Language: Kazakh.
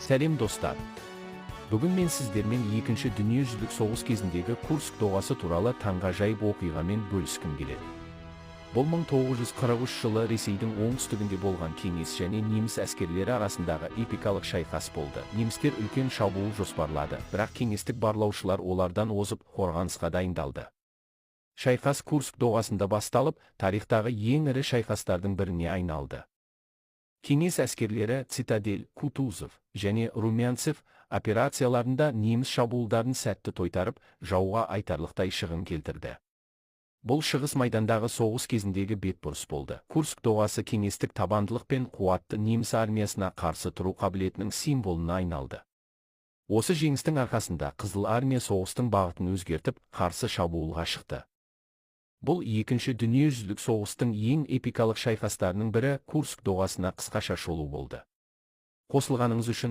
Сәлем, достар! Бүгін мен сіздермен Екінші дүниежүзілік соғыс кезіндегі Курск доғасы туралы таңғажайып оқиғамен бөліскім келеді. Бұл 1943 жылы Ресейдің оңтүстігінде болған кеңес және неміс әскерлері арасындағы эпикалық шайқас болды. Немістер үлкен шабуыл жоспарлады, бірақ кеңестік барлаушылар олардан озып, қорғанысқа дайындалды. Шайқас Курск доғасында басталып, тарихтағы ең ірі шайқастардың біріне айналды. Кеңес әскерлері Цитадель, Кутузов және Румянцев операцияларында неміс шабуылдарын сәтті тойтарып, жауға айтарлықтай шығын келтірді. Бұл шығыс майдандағы соғыс кезіндегі бетбұрыс болды. Курск доғасы кеңестік табандылық пен қуатты неміс армиясына қарсы тұру қабілетінің символына айналды. Осы жеңістің арқасында Қызыл армия соғыстың бағытын өзгертіп, қарсы шабуылға шықты. Бұл Екінші дүниежүзілік соғыстың ең эпикалық шайқастарының бірі, Курск доғасына қысқаша шолу болды. Қосылғаныңыз үшін